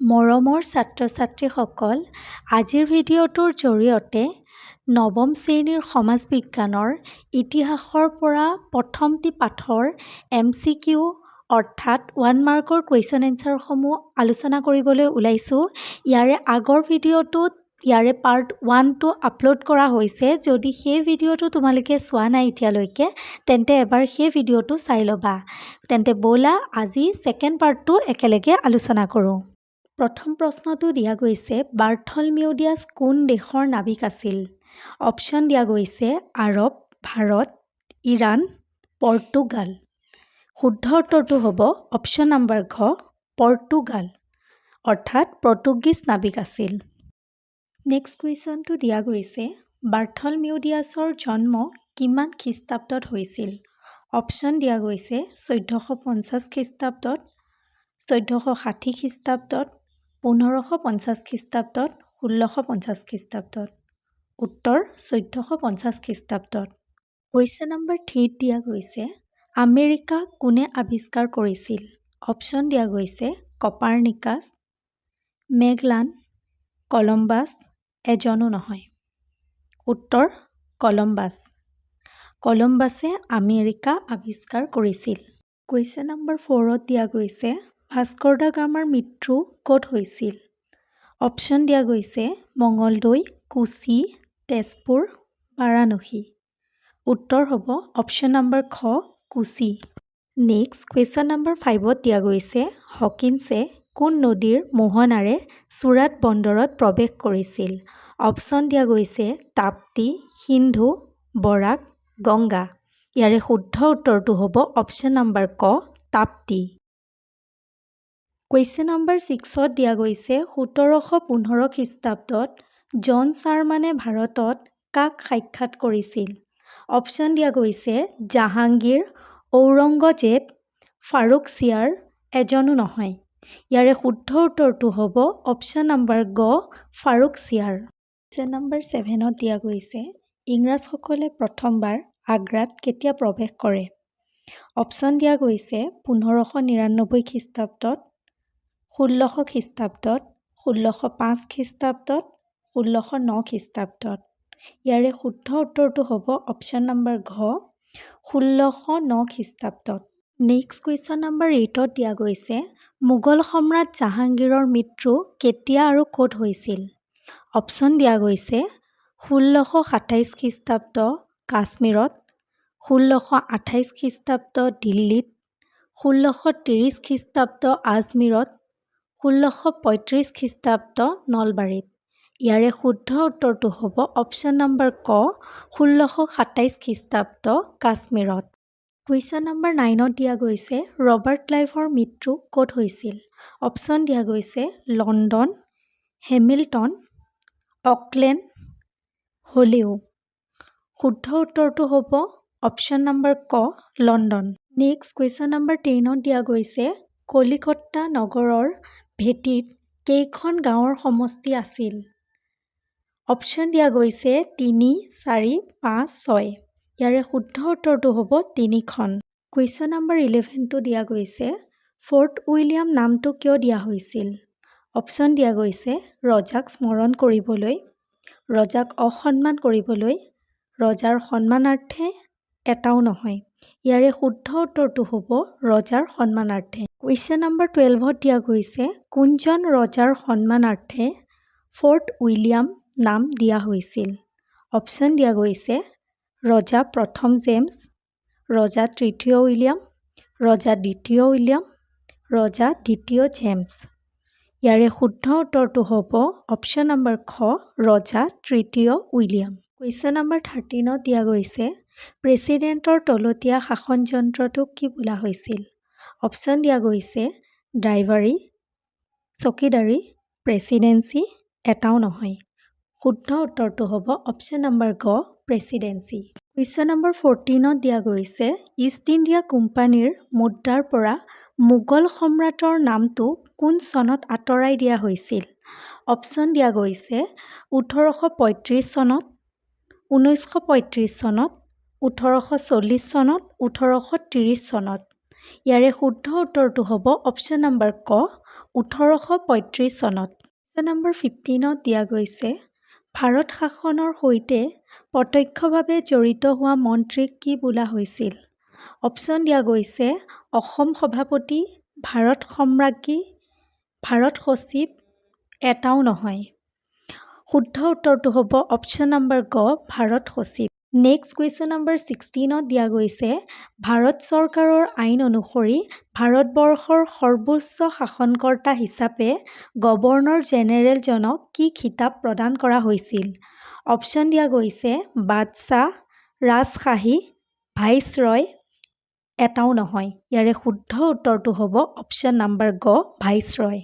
মৰমৰ ছাত্ৰ ছাত্ৰীসকল, আজিৰ ভিডিঅ'টোৰ জৰিয়তে নৱম শ্ৰেণীৰ সমাজ বিজ্ঞানৰ ইতিহাসৰ পৰা প্ৰথমটি পাঠৰ এমচিকিউ অৰ্থাৎ ওৱান মাৰ্কৰ কুৱেশ্যন এনচাৰসমূহ আলোচনা কৰিবলৈ ওলাইছোঁ। ইয়াৰে আগৰ ভিডিঅ'টোত ইয়াৰে পাৰ্ট ওৱানটো আপলোড কৰা হৈছে। যদি সেই ভিডিঅ'টো তোমালোকে চোৱা নাই এতিয়ালৈকে, তেন্তে এবাৰ সেই ভিডিঅ'টো চাই ল'বা। তেন্তে ব'লা, আজি ছেকেণ্ড পাৰ্টটো একেলগে আলোচনা কৰোঁ। প্ৰথম প্ৰশ্নটো দিয়া গৈছে, বাৰ্থলমিউ ডিয়াছ কোন দেশৰ নাবিক আছিল? অপশ্যন দিয়া গৈছে আৰৱ, ভাৰত, ইৰাণ, পৰ্তুগাল। শুদ্ধ উত্তৰটো হ'ব অপশ্যন নাম্বাৰ ঘ, পৰ্তুগাল, অৰ্থাৎ পৰ্তুগীজ নাবিক আছিল। নেক্সট কুৱেশ্যনটো দিয়া গৈছে, বাৰ্থলমিউ ডিয়াছৰ জন্ম কিমান খ্ৰীষ্টাব্দত হৈছিল? অপশ্যন দিয়া গৈছে 1450 খ্ৰীষ্টাব্দত, 1460 খ্ৰীষ্টাব্দত, 1550 খ্ৰীষ্টাব্দত, 1650 খ্ৰীষ্টাব্দত। উত্তৰ 1450 খ্ৰীষ্টাব্দত। কুৱেশ্যন নম্বৰ থ্ৰীত দিয়া গৈছে, আমেৰিকা কোনে আৱিষ্কাৰ কৰিছিল? অপশ্যন দিয়া গৈছে কপাৰনিকাছ, মেগলান, কলম্বাছ, এজনো নহয়। উত্তৰ কলম্বাছ। কলম্বাছে আমেৰিকা আৱিষ্কাৰ কৰিছিল। কুৱেশ্যন নম্বৰ ফ'ৰত দিয়া গৈছে, ভাস্কৰ দা গামাৰ মৃত্যু ক'ত হৈছিল? অপশ্যন দিয়া গৈছে মঙলদৈ, কোচি, তেজপুৰ, বাৰাণসী। উত্তৰ হ'ব অপশ্যন নম্বৰ খ, কোচি। নেক্সট কুৱেশ্যন নম্বৰ ফাইভত দিয়া গৈছে, হকিন্সে কোন নদীৰ মোহনাৰে চুৰাট বন্দৰত প্ৰৱেশ কৰিছিল? অপশ্যন দিয়া গৈছে তাপ্তি, সিন্ধু, বৰাক, গংগা। ইয়াৰে শুদ্ধ উত্তৰটো হ'ব অপশ্যন নম্বৰ ক, তাপ্তি। কুৱেশ্যন নম্বৰ ছিক্সত দিয়া গৈছে, 1715 খ্ৰীষ্টাব্দত জন শ্বাৰমানে ভাৰতত কাক সাক্ষাৎ কৰিছিল? অপশ্যন দিয়া গৈছে জাহাংগীৰ, ঔৰংগজেব, ফাৰুক চিয়াৰ, এজনো নহয়। ইয়াৰে শুদ্ধ উত্তৰটো হ'ব অপশ্যন নম্বৰ গ, ফাৰুক চিয়াৰ। কুৱেশ্যন নম্বৰ ছেভেনত দিয়া গৈছে, ইংৰাজসকলে প্ৰথমবাৰ আগ্ৰাত কেতিয়া প্ৰৱেশ কৰে? অপশ্যন দিয়া গৈছে 1599 খ্ৰীষ্টাব্দত, 1600 খ্ৰীষ্টাব্দত, 1605 খ্ৰীষ্টাব্দত, 1609 খ্ৰীষ্টাব্দত। ইয়াৰে শুদ্ধ উত্তৰটো হ'ব অপশ্যন নম্বৰ ঘ, 1609 খ্ৰীষ্টাব্দত। নেক্সট কুৱেশ্যন নম্বৰ এইটত দিয়া গৈছে, মোগল সম্ৰাট জাহাংগীৰৰ মৃত্যু কেতিয়া আৰু ক'ত হৈছিল? অপশ্যন দিয়া গৈছে 1627 খ্ৰীষ্টাব্দ কাশ্মীৰত, 1628 খ্ৰীষ্টাব্দ দিল্লীত, 1630 খ্ৰীষ্টাব্দ আজমীৰত, 1635 খ্ৰীষ্টাব্দ নলবাৰীত। ইয়াৰে শুদ্ধ উত্তৰটো হ'ব অপশ্যন নম্বৰ ক, 1627 খ্ৰীষ্টাব্দ কাশ্মীৰত। কুৱেশ্যন নম্বৰ নাইনত দিয়া গৈছে, ৰবাৰ্ট ক্লাইভৰ মৃত্যু ক'ত হৈছিল? অপশ্যন দিয়া গৈছে লণ্ডন, হেমিল্টন, অকলেণ্ড, হলিউ। শুদ্ধ উত্তৰটো হ'ব অপশ্যন নম্বৰ ক, লণ্ডন। নেক্সট কুৱেশ্যন নম্বৰ টেনত দিয়া গৈছে, কলিকতা নগৰৰ ভেটিত কেইখন গাঁৱৰ সমষ্টি আছিল? অপশ্যন দিয়া গৈছে তিনি, চাৰি, পাঁচ, ছয়। ইয়াৰে শুদ্ধ উত্তৰটো হ'ব তিনিখন। কুৱেশ্যন নম্বৰ ইলেভেনটো দিয়া গৈছে, ফৰ্ট উইলিয়াম নামটো কিয় দিয়া হৈছিল? অপশ্যন দিয়া গৈছে ৰজাক স্মৰণ কৰিবলৈ, ৰজাক অসন্মান কৰিবলৈ, ৰজাৰ সন্মানাৰ্থে, এটাও নহয়। ইয়াৰে শুদ্ধ উত্তৰটো হ'ব ৰজাৰ সন্মানাৰ্থে। কুৱেশ্যন নম্বৰ টুৱেলভত দিয়া গৈছে, কোনজন ৰজাৰ সন্মানাৰ্থে ফৰ্ট উইলিয়াম নাম দিয়া হৈছিল? অপশ্যন দিয়া গৈছে ৰজা প্ৰথম জেমছ, ৰজা তৃতীয় উইলিয়াম, ৰজা দ্বিতীয় উইলিয়াম, ৰজা দ্বিতীয় জেমছ। ইয়াৰে শুদ্ধ উত্তৰটো হ'ব অপশ্যন নম্বৰ খ, ৰজা তৃতীয় উইলিয়াম। কুৱেশ্যন নম্বৰ থাৰ্টিনত দিয়া গৈছে, প্ৰেছিডেণ্টৰ তলতীয়া শাসনযন্ত্ৰটোক কি বোলা হৈছিল? অপশ্যন দিয়া গৈছে ড্ৰাইভাৰী, চকীদাৰী, প্ৰেছিডেঞ্চি, এটাও নহয়। শুদ্ধ উত্তৰটো হ'ব অপশ্যন নম্বৰ গ, প্ৰেছিডেঞ্চি। কুৱেশ্যন নম্বৰ ফ'ৰটিনত দিয়া গৈছে, ইষ্ট ইণ্ডিয়া কোম্পানীৰ মুদ্ৰাৰ পৰা মোগল সম্ৰাটৰ নামটো কোন চনত আঁতৰাই দিয়া হৈছিল? অপশ্যন দিয়া গৈছে 1835 চনত, 1935 চনত, 1840 চনত, 1830 চনত। ইয়াৰে শুদ্ধ উত্তৰটো হ'ব অপশ্যন নম্বৰ ক। 1835 চনত। কুৱেশ্যন নম্বৰ 15ত দিয়া গৈছে, ভাৰত শাসনৰ সৈতে প্ৰত্যক্ষভাৱে জড়িত হোৱা মন্ত্ৰীক কি বোলা হৈছিল? অপশ্যন দিয়া গৈছে অসম সভাপতি, ভাৰত সম্ৰাজ্ঞী, ভাৰত সচিব, এটাও নহয়। শুদ্ধ উত্তৰটো হ'ব অপশ্যন নম্বৰ গ, ভাৰত সচিব। নেক্সট কুৱেশ্যন নম্বৰ 16ত দিয়া গৈছে, ভাৰত চৰকাৰৰ আইন অনুসৰি ভাৰতবৰ্ষৰ সৰ্বোচ্চ শাসনকৰ্তা হিচাপে গৱৰ্ণৰ জেনেৰেলজনক কি খিতাপ প্ৰদান কৰা হৈছিল? অপশ্যন দিয়া গৈছে বাদশ্বাহ, ৰাজশাহী, ভাইচৰয়, এটাও নহয়। ইয়াৰে শুদ্ধ উত্তৰটো হ'ব অপশ্যন নম্বৰ গ, ভাইচৰয়।